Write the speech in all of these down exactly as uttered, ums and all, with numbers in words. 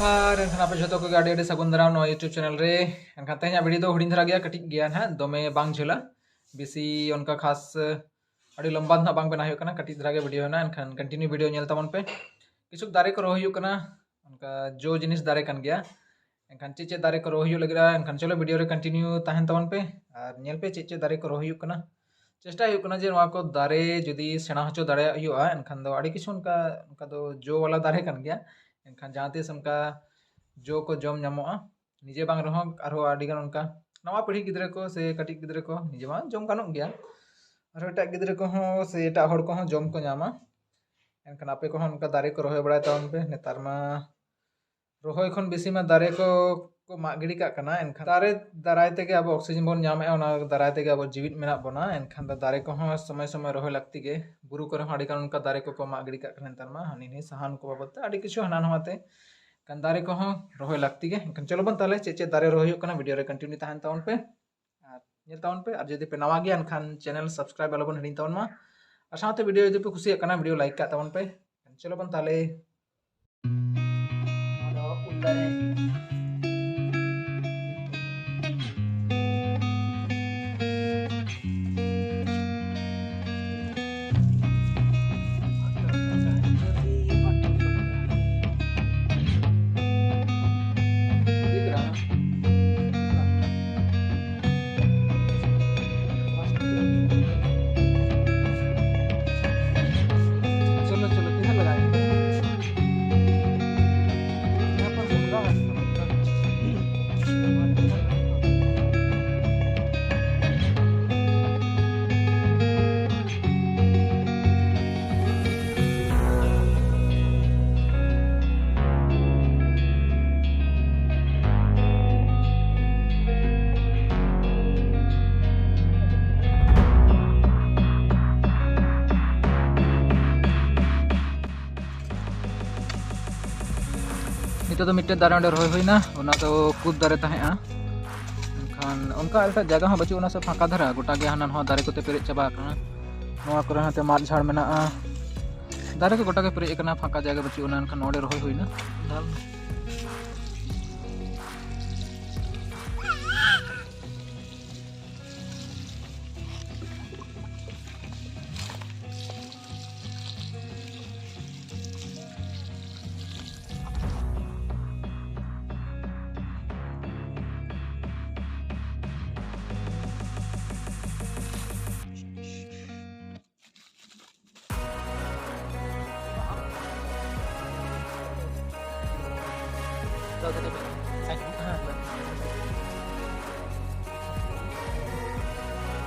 ᱟᱨ ᱮᱱᱠᱷᱟᱱ ᱟᱯᱮ ᱡᱷᱚᱛᱚ ᱠᱚᱜᱮ ᱟᱹᱰᱤ ᱟᱹᱰᱤ ᱥᱟᱹᱜᱩᱱ ᱫᱟᱨᱟᱢ ᱱᱚᱣᱟ YouTube channel ᱨᱮ᱾ ᱮᱱᱠᱷᱟᱱ ᱛᱮᱦᱮᱧᱟᱜ video ᱫᱚ ᱦᱩᱰᱤᱧ ᱫᱷᱟᱨᱟ ᱜᱮᱭᱟ, ᱠᱟᱹᱴᱤᱡ ᱜᱮᱭᱟ ᱱᱟᱦᱟᱜ, ᱫᱚᱢᱮ ᱵᱟᱝ ᱡᱷᱟᱹᱞᱟ, ᱵᱮᱥᱤ ᱚᱱᱠᱟ ᱠᱷᱟᱥ ᱟᱹᱰᱤ ᱞᱚᱢᱵᱟ ᱫᱚ ᱱᱟᱦᱟᱜ ᱵᱟᱝ ᱵᱮᱱᱟᱣ ᱦᱩᱭᱩᱜ ᱠᱟᱱᱟ, ᱠᱟᱹᱴᱤᱡ ᱫᱷᱟᱨᱟ ᱜᱮ video ᱦᱮᱱᱟᱜᱼᱟ᱾ ᱮᱱᱠᱷᱟᱱ continue video ᱧᱮᱞ ᱛᱟᱵᱚᱱ ᱯᱮ᱾ ᱠᱤᱪᱷᱩ ᱫᱟᱨᱮ ᱠᱚ ᱨᱚᱦᱚᱭ ᱦᱩᱭᱩᱜ ᱠᱟᱱᱟ, ᱚᱱᱠᱟ ᱡᱚ ᱡᱤᱱᱤᱥ ᱫᱟᱨᱮ ᱠᱟᱱ ᱜᱮᱭᱟ᱾ ᱮᱱᱠᱷᱟᱱ ᱪᱮᱫ ᱪᱮᱫ ᱫᱟᱨᱮ ᱠᱚ ᱨᱚᱦᱚᱭ ᱦᱩᱭᱩᱜ ᱞᱟᱹᱜᱤᱫᱼᱟ, ᱮᱱᱠᱷᱟᱱ ᱪᱚᱞᱚ video ᱨᱮ continue ᱛᱟᱦᱮᱱ ᱛᱟᱵᱚᱱ ᱯᱮ ᱟᱨ ᱧᱮᱞ ᱯᱮ ᱪᱮᱫ ᱪᱮᱫ ᱫᱟᱨᱮ ᱠᱚ ᱨᱚᱦᱚᱭ ᱦᱩᱭᱩᱜ ᱠᱟᱱᱟ᱾ ᱪᱮᱥᱴᱟ ᱦᱩᱭᱩᱜ ᱠᱟᱱᱟ ᱡᱮ ᱱᱚᱣᱟ ᱠᱚ ᱫᱟᱨᱮ ᱡᱩᱫᱤ ᱥᱮᱬᱟ ᱦᱚᱪᱚ ᱫᱟᱲᱮᱭᱟᱜ ᱦᱩᱭᱩᱜᱼᱟ, ᱮᱱᱠᱷᱟᱱ ᱫᱚ ᱟᱹᱰᱤ ᱠᱤᱪᱷᱩ ᱚᱱᱠᱟ, ᱚᱱᱠᱟ ᱫᱚ ᱡᱚ ᱵᱟᱞᱟ ᱫᱟᱨᱮ ᱠᱟᱱ ᱜᱮᱭᱟ᱾ ᱮᱱᱠᱷᱟᱱ ᱡᱟᱦᱟᱸ ᱛᱤᱥ ᱚᱱᱠᱟ ᱡᱚ ᱠᱚ ᱡᱚᱢ ᱧᱟᱢᱚᱜᱼᱟ, ᱱᱤᱡᱮ ᱵᱟᱝ ᱨᱮᱦᱚᱸ ᱟᱨᱦᱚᱸ ᱟᱹᱰᱤ ᱜᱟᱱ ᱚᱱᱠᱟ ᱱᱟᱣᱟ ᱯᱤᱲᱦᱤ ᱜᱤᱫᱽᱨᱟᱹ ᱠᱚ ᱥᱮ ᱠᱟᱹᱴᱤᱡ ᱜᱤᱫᱽᱨᱟᱹ ᱠᱚ ᱱᱤᱡᱮ ᱢᱟ ᱡᱚᱢ ᱜᱟᱱᱚᱜ ᱜᱮᱭᱟ, ᱟᱨᱦᱚᱸ ᱮᱴᱟᱜ ᱜᱤᱫᱽᱨᱟᱹ ᱠᱚᱦᱚᱸ ᱥᱮ ᱮᱴᱟᱜ ᱦᱚᱲ ᱠᱚᱦᱚᱸ ᱡᱚᱢ ᱠᱚ ᱧᱟᱢᱟ᱾ ᱮᱱᱠᱷᱟᱱ ᱟᱯᱮ ᱠᱚᱦᱚᱸ ᱚᱱᱠᱟ ᱫᱟᱨᱮ ᱠᱚ ᱨᱚᱦᱚᱭ ᱵᱟᱲᱟᱭ ᱛᱟᱵᱚᱱ ᱯᱮ᱾ ᱱᱮᱛᱟᱨ ᱢᱟ ᱨᱚᱦᱚᱭ ᱠᱷᱚᱱ ᱵᱮᱥᱤ ᱢᱟ ᱫᱟᱨᱮ ᱠᱚ ᱠᱚ ᱢᱟᱜ ᱜᱤᱰᱤ ᱠᱟᱜ ᱠᱟᱱᱟ᱾ ᱮᱱᱠᱷᱟᱱ ᱫᱟᱨᱮ ᱫᱟᱨᱟᱭ ᱛᱮᱜᱮ ᱟᱵᱚ oxygen ᱵᱚᱱ ᱧᱟᱢᱮᱫᱼᱟ, ᱚᱱᱟ ᱫᱟᱨᱟᱭ ᱛᱮᱜᱮ ᱟᱵᱚ ᱡᱤᱣᱤᱫ ᱢᱮᱱᱟᱜ ᱵᱚᱱᱟ᱾ ᱮᱱᱠᱷᱟᱱ ᱫᱚ ᱫᱟᱨᱮ ᱠᱚᱦᱚᱸ ᱥᱚᱢᱚᱭ ᱥᱚᱢᱚᱭ ᱨᱚᱦᱚᱭ ᱞᱟᱹᱠᱛᱤ ᱜᱮ᱾ ᱵᱩᱨᱩ ᱠᱚᱨᱮ ᱦᱚᱸ ᱟᱹᱰᱤ ᱜᱟᱱ ᱚᱱᱠᱟ ᱫᱟᱨᱮ ᱠᱚᱠᱚ ᱢᱟᱜ ᱜᱤᱰᱤ ᱠᱟᱜ ᱠᱟᱱᱟ ᱱᱮᱛᱟᱨ ᱢᱟ, ᱦᱟᱹᱱᱤ ᱱᱟᱹᱭ ᱥᱟᱦᱟᱱ ᱠᱚ ᱵᱟᱵᱚᱫ ᱛᱮ, ᱟᱹᱰᱤ ᱠᱤᱪᱷᱩ ᱦᱟᱱᱟ ᱱᱟᱣᱟ ᱛᱮ᱾ ᱮᱱᱠᱷᱟᱱ ᱫᱟᱨᱮ ᱠᱚᱦᱚᱸ ᱨᱚᱦᱚᱭ ᱞᱟᱹᱠᱛᱤ ᱜᱮ᱾ ᱮᱱᱠᱷᱟᱱ ᱪᱚᱞᱚ ᱵᱚᱱ ᱛᱟᱦᱚᱞᱮ ᱪᱮᱫ ᱪᱮᱫ ᱫᱟᱨᱮ ᱨᱚᱦᱚᱭ ᱦᱩᱭᱩᱜ ᱠᱟᱱᱟ, video ᱨᱮ continue ᱛᱟᱦᱮᱱ ᱛᱟᱵᱚᱱ ᱯᱮ ᱟᱨ ᱧᱮᱞ ᱛᱟᱵᱚᱱ ᱯᱮ᱾ ᱟᱨ ᱡᱩᱫᱤ ᱯᱮ ᱱᱟᱣᱟ ᱜᱮᱭᱟ, ᱮᱱᱠᱷᱟᱱ channel subscribe ᱟᱞᱚᱵᱚᱱ ᱦᱤᱲᱤᱧ ᱛᱟᱵᱚᱱ ᱢᱟ᱾ ᱟᱨ ᱥᱟᱶᱛᱮ video ᱡᱩᱫᱤ ᱯᱮ ᱠᱩᱥᱤᱭᱟᱜ ᱠᱟᱱᱟ, video like ᱠᱟᱜ ᱛᱟᱵᱚᱱ ᱯᱮ᱾ ᱪᱚᱞᱚ ᱵᱚᱱ ᱛᱟᱦᱚᱞᱮ᱾ ᱟᱫᱚ ᱩᱞ ᱫᱟᱨᱮ᱾ चलो, चलो, किधर लगाएंगे? यहाँ पर घूमना है। ᱱᱤᱛᱚᱜ ᱫᱚ ᱢᱤᱫᱴᱮᱱ ᱫᱟᱨᱮ ᱚᱸᱰᱮ ᱨᱚᱦᱚᱭ ᱦᱩᱭᱱᱟ, ᱚᱱᱟ ᱫᱚ ᱠᱩᱫ ᱫᱟᱨᱮ ᱛᱟᱦᱮᱸᱜᱼᱟ᱾ ᱮᱱᱠᱷᱟᱱ ᱚᱱᱠᱟ ᱮᱴᱟᱜ ᱡᱟᱭᱜᱟ ᱦᱚᱸ ᱵᱟᱹᱪᱩᱜ, ᱚᱱᱟ ᱥᱮ ᱯᱷᱟᱸᱠᱟ ᱫᱷᱟᱨᱟ, ᱜᱚᱴᱟ ᱜᱮ ᱦᱟᱱᱟ ᱱᱚᱣᱟ ᱫᱟᱨᱮ ᱠᱚᱛᱮ ᱯᱮᱨᱮᱡ ᱪᱟᱵᱟ ᱟᱠᱟᱱᱟ᱾ ᱱᱚᱣᱟ ᱠᱚᱨᱮ ᱦᱚᱸ ᱮᱱᱛᱮ ᱢᱟᱫ ᱡᱷᱟᱲ ᱢᱮᱱᱟᱜᱼᱟ, ᱫᱟᱨᱮ ᱠᱚ ᱜᱚᱴᱟ ᱜᱮ ᱯᱮᱨᱮᱡ ᱟᱠᱟᱱᱟ, ᱯᱷᱟᱸᱠᱟ ᱡᱟᱭᱜᱟ ᱵᱟᱹᱪᱩᱜ ᱟᱱᱟ᱾ ᱮᱱᱠᱷᱟᱱ ᱱᱚᱰᱮ ᱨᱚᱦᱚᱭ ᱦᱩᱭᱱᱟ ᱫᱟᱞ᱾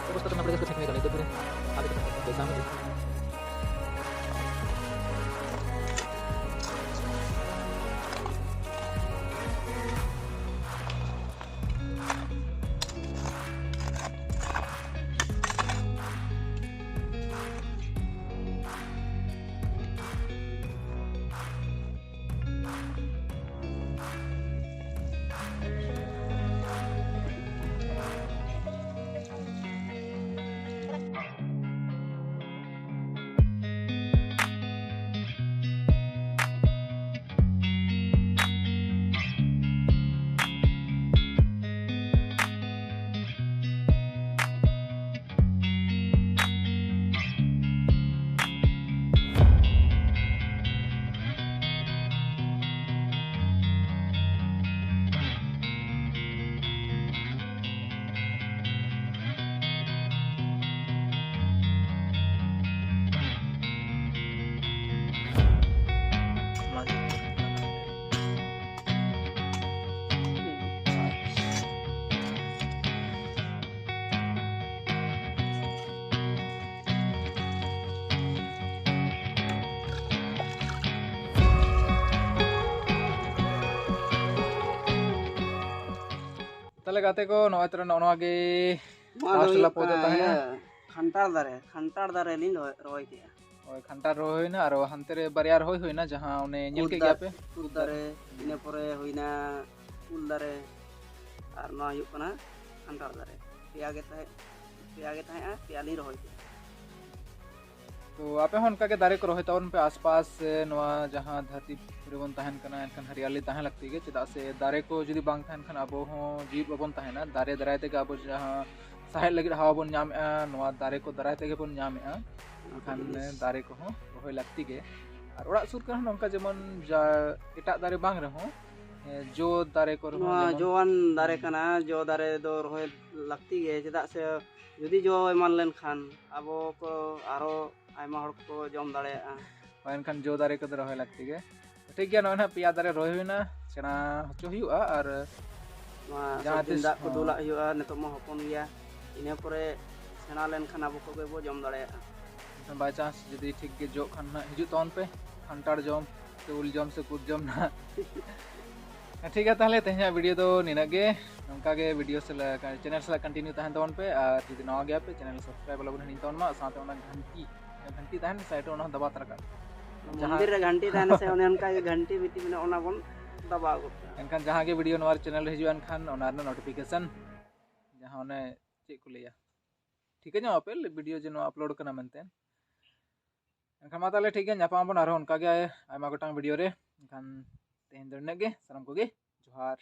तो बस खतरनाक तरीके से कुछ नहीं करना, इधर पूरे आगे खत्म करते हैं, जैसा हमें ᱛᱟᱦᱞᱮ ᱜᱟᱛᱮ ᱠᱚ, ᱱᱚᱜᱼᱚᱭ ᱛᱚᱨᱟ ᱱᱚᱜᱼᱚ ᱱᱚᱣᱟ ᱜᱮ ᱢᱟ ᱫᱚ ᱞᱟᱥᱴ ᱦᱩᱭᱩᱜ ᱞᱟᱯᱚ ᱫᱚ ᱠᱟᱱᱟ ᱛᱟᱦᱮᱸᱱᱟ᱾ ᱤᱭᱟᱹ, ᱠᱷᱟᱱᱴᱟᱲ ᱫᱟᱨᱮ, ᱠᱷᱟᱱᱴᱟᱲ ᱫᱟᱨᱮ ᱞᱤᱧ ᱨᱚᱦᱚᱭ, ᱨᱚᱦᱚᱭ ᱠᱮᱜᱼᱟ᱾ ᱦᱳᱭ, ᱠᱷᱟᱱᱴᱟᱲ ᱨᱚᱦᱚᱭ ᱦᱩᱭᱱᱟ, ᱟᱨ ᱦᱟᱱᱛᱮ ᱨᱮ ᱵᱟᱨᱭᱟ ᱨᱚᱦᱚᱭ ᱦᱩᱭᱱᱟ, ᱡᱟᱦᱟᱸ ᱚᱱᱮ ᱧᱮᱞ ᱠᱮᱫ ᱜᱮᱭᱟ ᱯᱮ᱾ ᱠᱩᱫ ᱫᱟᱨᱮ, ᱤᱱᱟᱹ ᱯᱚᱨᱮ ᱦᱩᱭᱱᱟ ᱩᱞ ᱫᱟᱨᱮ, ᱟᱨ ᱱᱚᱣᱟ ᱦᱩᱭᱩᱜ ᱠᱟᱱᱟ ᱠᱷᱟᱱᱴᱟᱲ ᱫᱟᱨᱮ᱾ ᱯᱮᱭᱟ ᱜᱮ ᱛᱟᱦᱮᱸ, ᱯᱮᱭᱟ ᱜᱮ ᱛᱟᱦᱮᱸᱜᱼᱟ, ᱯᱮᱭᱟ ᱞᱤᱧ ᱨᱚᱦᱚᱭ ᱠᱮᱫᱟ᱾ ᱛᱚ ᱟᱯᱮ ᱦᱚᱸ ᱚᱱᱠᱟ ᱜᱮ ᱫᱟᱨᱮ ᱠᱚ ᱨᱚᱦᱚᱭ ᱛᱟᱵᱚᱱ ᱯᱮ ᱟᱥᱯᱟᱥ, ᱥᱮ ᱱᱚᱣᱟ ᱡᱟᱦᱟᱸ ᱫᱷᱟᱹᱨᱛᱤ ᱯᱩᱨᱤ ᱵᱚᱱ ᱛᱟᱦᱮᱱ ᱠᱟᱱᱟ, ᱮᱱᱠᱷᱟᱱ ᱦᱟᱨᱤᱭᱟᱞᱤ ᱛᱟᱦᱮᱸ ᱞᱟᱹᱠᱛᱤ ᱜᱮ, ᱪᱮᱫᱟᱜ ᱥᱮ ᱫᱟᱨᱮ ᱠᱚ ᱡᱩᱫᱤ ᱵᱟᱝ ᱛᱟᱦᱮᱱ ᱠᱷᱟᱱ ᱟᱵᱚ ᱦᱚᱸ ᱡᱤᱣᱤᱫ ᱵᱟᱵᱚᱱ ᱛᱟᱦᱮᱱᱟ᱾ ᱫᱟᱨᱮ ᱫᱟᱨᱟᱭ ᱛᱮᱜᱮ ᱟᱵᱚ ᱡᱟᱦᱟᱸ ᱥᱟᱦᱮᱫ ᱞᱟᱹᱜᱤᱫ ᱦᱟᱣᱟ ᱵᱚᱱ ᱧᱟᱢᱮᱜᱼᱟ, ᱱᱚᱣᱟ ᱫᱟᱨᱮ ᱠᱚ ᱫᱟᱨᱟᱭ ᱛᱮᱜᱮ ᱵᱚᱱ ᱧᱟᱢᱮᱜᱼᱟ᱾ ᱮᱱᱠᱷᱟᱱ ᱫᱟᱨᱮ ᱠᱚᱦᱚᱸ ᱨᱚᱦᱚᱭ ᱞᱟᱹᱠᱛᱤ ᱜᱮ᱾ ᱟᱨ ᱚᱲᱟᱜ ᱥᱩᱨ ᱠᱚᱨᱮ ᱦᱚᱸ ᱱᱚᱝᱠᱟ ᱡᱮᱢᱚᱱ ᱡᱟ ᱮᱴᱟᱜ ᱫᱟᱨᱮ ᱵᱟᱝ ᱨᱮᱦᱚᱸ, ᱮ, ᱡᱚ ᱫᱟᱨᱮ ᱠᱚᱨᱮ ᱦᱚᱸ ᱱᱚᱣᱟ ᱡᱮᱢᱚᱱ ᱡᱚᱣᱟᱱ ᱫᱟᱨᱮ ᱠᱟᱱᱟ, ᱡᱚ ᱫᱟᱨᱮ ᱫᱚ ᱨᱚᱦᱚᱭ ᱞᱟᱹᱠᱛᱤ ᱜᱮ, ᱪᱮᱫᱟᱜ ᱥᱮ ᱡᱩᱫᱤ ᱡᱚ ᱮᱢᱟᱱ ᱞᱮᱱᱠᱷᱟᱱ ᱟᱵᱚ ᱠᱚ ᱟᱨᱚ ᱟᱭᱢᱟ ᱦᱚᱲ ᱠᱚ ᱡᱚᱢ ᱫᱟᱲᱮᱭᱟᱜᱼᱟ᱾ ᱦᱳᱭ, ᱮᱱᱠᱷᱟᱱ ᱡᱚ ᱫᱟᱨᱮ ᱠᱚᱫᱚ ᱨᱚᱦᱚᱭ ᱞᱟᱹᱠᱛᱤ ᱜᱮ᱾ ᱴᱷᱤᱠ ᱜᱮᱭᱟ, ᱱᱚᱜᱼᱚᱭ ᱱᱟᱦᱟᱜ ᱯᱮᱭᱟ ᱫᱟᱨᱮ ᱨᱚᱦᱚᱭ ᱦᱩᱭᱱᱟ, ᱥᱮᱬᱟ ᱦᱚᱪᱚ ᱦᱩᱭᱩᱜᱼᱟ᱾ ᱟᱨ ᱱᱚᱣᱟ ᱡᱟᱦᱟᱸ ᱥᱚᱵᱽᱡᱤ ᱛᱤᱥ ᱫᱟᱜ ᱠᱚ ᱦᱚᱸ᱾ ᱫᱩᱞᱟᱜ ᱦᱩᱭᱩᱜᱼᱟ, ᱱᱤᱛᱚᱜ ᱢᱟ ᱦᱚᱯᱚᱱ ᱜᱮᱭᱟ᱾ ᱤᱱᱟᱹ ᱯᱚᱨᱮ ᱥᱮᱬᱟ ᱞᱮᱱᱠᱷᱟᱱ ᱟᱵᱚ ᱠᱚᱜᱮ ᱵᱚ ᱡᱚᱢ ᱫᱟᱲᱮᱭᱟᱜᱼᱟ᱾ ᱵᱟᱭ ᱪᱟᱱᱥ ᱡᱩᱫᱤ ᱴᱷᱤᱠ ᱜᱮ ᱡᱚᱜ ᱠᱷᱟᱱ ᱱᱟᱦᱟᱜ ᱦᱤᱡᱩᱜ ᱛᱟᱵᱚᱱ ᱯᱮ, ᱠᱟᱱᱴᱷᱟᱲ ᱡᱚᱢ ᱥᱮ ᱩᱞ ᱡᱚᱢ ᱥᱮ ᱠᱩᱫ ᱡᱚᱢ ᱱᱟᱦᱟᱜ᱾ ᱴᱷᱤᱠ ᱜᱮᱭᱟ, ᱛᱟᱦᱚᱞᱮ ᱛᱮᱦᱮᱧᱟᱜ ᱵᱷᱤᱰᱤᱭᱳ ᱫᱚ ᱱᱤᱱᱟᱹᱜ ᱜᱮ᱾ ᱱᱚᱝᱠᱟ ᱜᱮ ᱵᱷᱤᱰᱤᱭᱳ ᱥᱟᱞᱟᱜ, ᱪᱮᱱᱮᱞ ᱥᱟᱞᱟᱜ ᱠᱚᱱᱴᱤᱱᱤᱭᱩ ᱛᱟᱦᱮᱱ ᱛᱟᱵᱚᱱ ᱯᱮ, ᱟᱨ ᱡᱩᱫᱤ ᱱᱟᱣᱟ ᱜᱮᱭᱟ ᱯᱮ, ᱪᱮᱱᱮᱞ ᱥᱟᱵᱥᱠᱨᱟᱭᱤᱵ ᱟᱞᱚ ᱵᱚᱱ ᱦᱤᱲᱤᱧ ᱛᱟᱵᱚᱱ ᱢᱟ, ᱥᱟᱶᱛᱮ ᱚᱱᱟ ᱜᱷᱟᱱᱴᱤ, ᱜᱷᱟᱱᱴᱤ ᱛᱟᱦᱮᱱ ᱥᱟᱭᱤᱰ ᱨᱮ, ᱚᱱᱟ ᱦᱚᱸ ᱫᱟᱵᱟᱣ ᱛᱚᱨᱟ ᱠᱟᱜ ᱯᱮ᱾ ᱡᱟᱦᱟᱸ ᱢᱚᱱᱫᱤᱨ ᱨᱮ ᱜᱷᱟᱱᱴᱤ ᱛᱟᱦᱮᱱᱟ ᱥᱮ, ᱚᱱᱮ ᱚᱱᱠᱟ ᱜᱮ ᱜᱷᱟᱱᱴᱤ ᱢᱤᱫᱴᱤᱡ ᱢᱮᱱᱟᱜᱼᱟ, ᱚᱱᱟ ᱵᱚᱱ ᱫᱟᱵᱟᱣ ᱜᱚᱫ ᱠᱟᱜᱼᱟ᱾ ᱮᱱᱠᱷᱟᱱ ᱡᱟᱦᱟᱸ ᱜᱮ ᱵᱷᱤᱰᱤᱭᱳ ᱱᱚᱣᱟ ᱪᱮᱱᱮᱞ ᱨᱮ ᱦᱤᱡᱩᱜᱼᱟ, ᱮᱱᱠᱷᱟᱱ ᱚᱱᱟ ᱨᱮᱱᱟᱜ ᱱᱳᱴᱤᱯᱷᱤᱠᱮᱥᱚᱱ, ᱡᱟᱦᱟᱸ ᱚᱱᱮ ᱪᱮᱫ ᱠᱚ ᱞᱟᱹᱭᱟ, ᱴᱷᱤᱠᱟᱹ ᱧᱟᱢ ᱟᱯᱮ ᱵᱷᱤᱰᱤᱭᱳ ᱡᱮ ᱱᱚᱣᱟ ᱟᱯᱞᱳᱰ ᱠᱟᱱᱟ ᱢᱮᱱᱛᱮ᱾ ᱮᱱᱠᱷᱟᱱ ᱢᱟ ᱛᱟᱦᱚᱞᱮ ᱴᱷᱤᱠ ᱜᱮᱭᱟ, ᱧᱟᱯᱟᱢ ᱟᱵᱚᱱ ᱟᱨᱦᱚᱸ ᱚᱱᱠᱟ ᱜᱮ ᱟᱭᱢᱟ ᱜᱚᱴᱟᱝ ᱵᱷᱤᱰᱤᱭᱳ ᱨᱮ᱾ ᱮᱱᱠᱷᱟᱱ ᱛᱮᱦᱮᱧ ᱫᱚ ᱤᱱᱟᱹᱜ ᱜᱮ, ᱥᱟᱱᱟᱢ ᱠᱚᱜᱮ ᱡᱚᱦᱟᱨ᱾